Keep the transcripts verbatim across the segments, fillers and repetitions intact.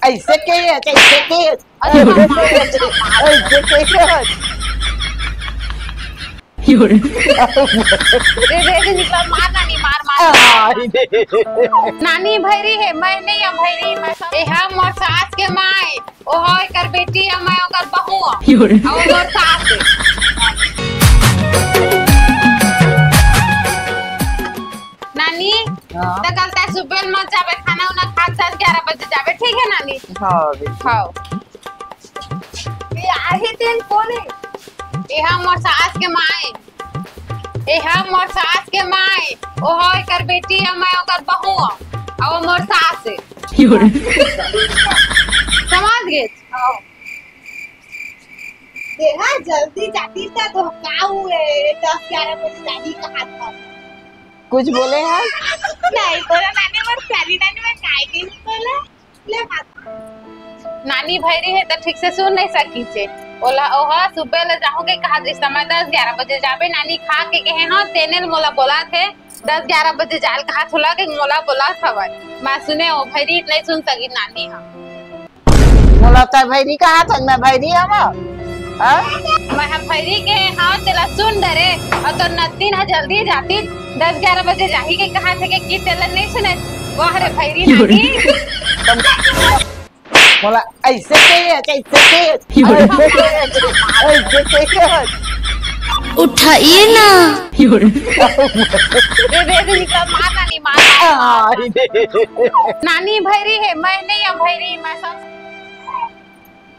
ऐसे के है, ऐसे के है, ऐसे के है, ऐसे के है। रे, रे, रे, निकला, मार नानी, मार, मार। आ, रे। नानी भैरी हे, मैं नहीं हूँ भैरी, मैं सब, एहा मोर सास के माय, ओहो एकर बेटी हे, मैं ओकर बहू हूँ। अउ मोर सास हे। नानी, हाँ। त कल तैं सुबेल मत जाबे, खाना उना खा दस ग्यारह बजे जाबे, ठीक है नानी? हाँ, बेटी। हाँ। ये आही दिन कोन हे? एहा मोर सास के माय। एहा मोर सास के माय। ओहो एकर बेटी हे, मैं ओकर बहू हूँ। अउ मोर सास हे। समझ गे? हाँ। देखा, जल्दी जाती त तो का हुए, दस ग्यारह बजे जाही कहा था। कुछ बोले हैं? नहीं बोला नानी, मोर प्यारी नानी, मैं काय के नहीं बोला। ले बात। नानी भैरी हे त ठीक से सुन नहीं सकी छे। ओला ओहा सुबह ले जाहूं के कहा दे समय दस ग्यारह बजे जाबे नानी खा के कहे हो, तेने ल मोला बोला थे दस ग्यारह बजे जाल कहा थोला के मोला बोला हवय। मैं सुने ओ भैरी नहीं सुन सकी नानी हा। मोला तैं भैरी कहा था, मैं भैरी हूँ। हाँ? मैं हा भैरी के हाँ तेला सुन डरे। अउ तोर नतिन हा जल्दी जाती दस ग्यारह बजे जाही के कहा थे के की तेला नहीं सुने। वाह रे भैरी नानी। मोला ऐसे के है, ऐसे के है, ऐसे के है, ऐसे के है। उठाइए ना। ये दे दे निकला, मार नानी, मार, मार। आ, ये दे। नानी भैरी हे, मैं नहीं हूँ भैरी, मैं सब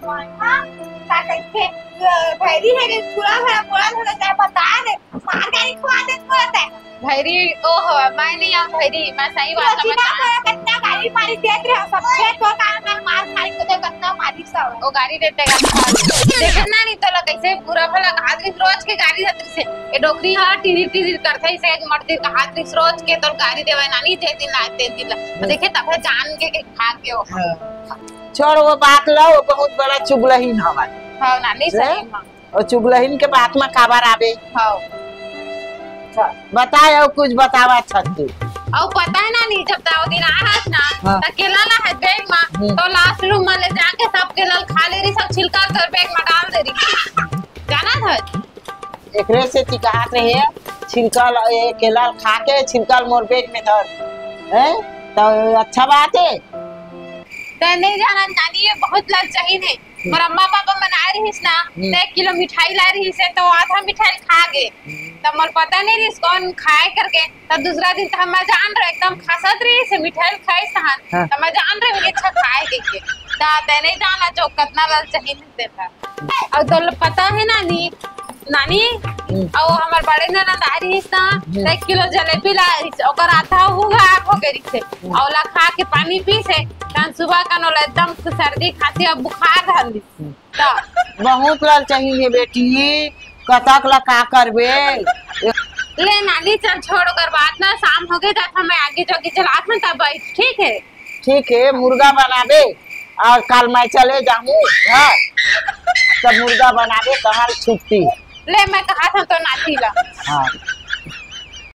मामा, का कहिथे, अ, भैरी हे रे, पूरा भरा, पूरा भरा, तैं बता दे, मार गारी खुआ दे, पूरा तैं। भैरी, ओ हो, मैं नहीं हूँ भैरी, मैं सही बात रोजी ना बता। करो, कितना गारी मारी देत रहे, सब खेत को कारण में मार खाई को दे, कितना मारी सब। ओ गारी देते का। देखत ना नहीं तो लगे से पूरा भला कहात रही, रोज के गारी देत रही से। ये डोकरी हा टीरी टीरी करथे, इसे एक मर्दी कहात रही, रोज के तो गारी देवे नानी, जे दिन ना, ते दिन ला। तो देखे तब जान के, के खा के हो। हाँ। छोड़ वो बात ला, वो बहुत बड़ा चुगलहीन हवय। हाँ, नानी से? सही में। और चुगलहीन के बात में काबर आबे? हाँ। बताए, और कुछ बतावा छत्ती। और पता है नानी, जब ताऊ दिन आ रहा था ना, हाँ। तो केला ला है बैग में, हम्म। तो लास्ट रूम में ले जाके सब केला खा ले रही, सब छिलका कर बैग में डाल दे रही। जाना था? एकरे से ती कहत रहे, छिलका ल-, ए, केला ल खा के छिलका ल मोर बैग में धर, हैं? तो अच्छा बात है। तो नहीं जाना नानी, ये बहुत ललचहीन है। मोर अम्मा पापा मन आए रहिस ना, हम्म। तो एक किलो मिठाई लाए रहिस हे, तो आधा मिठाई खा गे। हम्म। तो मोर पता नहीं रहिस कौन खाए करके। तो दूसरा दिन तो हम जान रहे एकदम खासत रहिस हे, मिठाई खाइस तहन। हाँ। तो मैं जान रहे होंगे अच्छा खाए के। तो ते नहीं जाना जो कितना ललचहीन है तेरा। और तो पता है नानी, नानी, हम्म। और हमार बड़े ननद आ रहिस ना, हम्म। तो एक किलो जलेबी ला रहिस, ओकर आधा हुआ हो गए रहिस हे। हम्म। और ला खा के पानी पीस हे, तहन सुबह कन ओला एकदम सर्दी खांसी और बुखार धर लिस। हम्म। तो बहुत ललचहीन हे बेटी, कतक ला का करबे? ले नानी, चल छोड़ ओकर बात ना, शाम हो गए, जात हमें आगी जोगी जलात हन, तब बैठ, ठीक है? ठीक है, मुर्गा बनाबे और कल मैं चले जाहूँ घर, तब मुर्गा बनाबे, कहाँ छुट्टी। ले, मैं कहा था तो नाती ला। हाँ।